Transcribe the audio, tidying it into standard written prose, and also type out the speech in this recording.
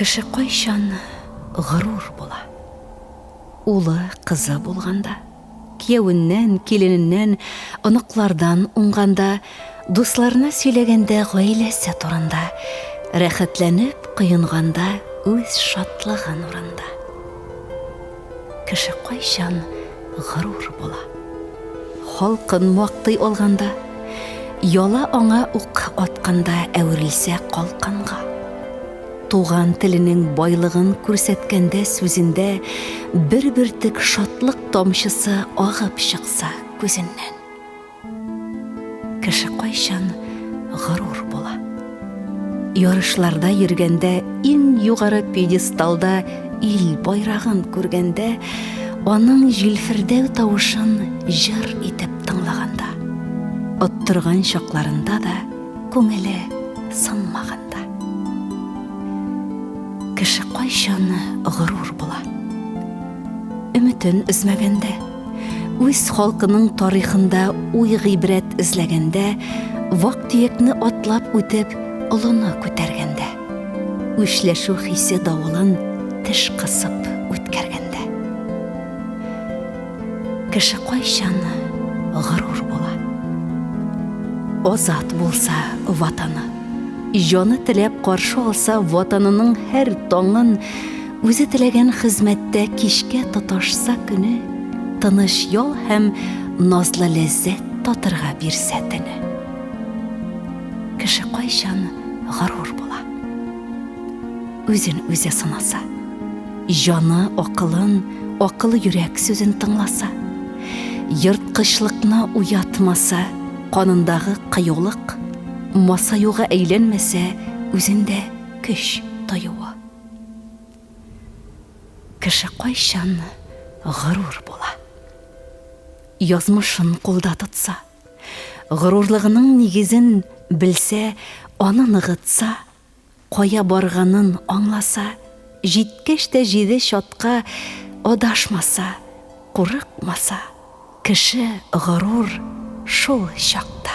Кеше кайчан горур була? Улы, кызы булганда, киявеннән, килененнән, оныклардан уңганда, дусларына сөйләгәндә гаиләсе турында, рәхәтләнеп коенганда үз шатлыгы нурында. Кеше кайчан горур була? Халкын мактый алганда, яла аңа ук атканда әверелсә калканга. Туган теленең байлыгын күрсәткәндә сүзендә бер бөртек шатлык тамчысы агып чыкса күзеннән. Кеше кайчан горур була? Ярышларда йөргәндә иң югары пьедесталда ил байрагын күргәндә, аның җилфердәү тавышын җыр итеп тыңлаганда, оттырган чакларында да күңеле сынмаганда. Кеше кайчан горур була? Өметен өзмәгәндә. Үз халкының тарихында уй-гыйбрәт эзләгәндә, вак-төякне атлап үтеп, олыны күтәргәндә. Үчләшү хисе давылын теш кысып үткәргәндә. Кеше кайчан горур була? Азат булса Ватаны. Җаны теләп каршы алса Ватанының һәр таңын, Үзе теләгән хезмәттә кичкә тоташса көне, Тыныч ял һәм назлы ләззәт татырга бирсә төне. Кеше кайчан горур була? Үзен үзе сынаса. Җаны акылын, акылы йөрәк сүзен тыңласа. Ерткычлыкны уятмаса, канындагы кыюлык, масаюга әйләнмәсә, үзендә көч тоюы. Кеше кайчан горур була? Язмышын кулда тотса, горурлыгының нигезен белсә, аны ныгытса, кая барганын аңласа, җиткәч тә җиде чатка адашмаса, курыкмаса, кеше горур шул чакта.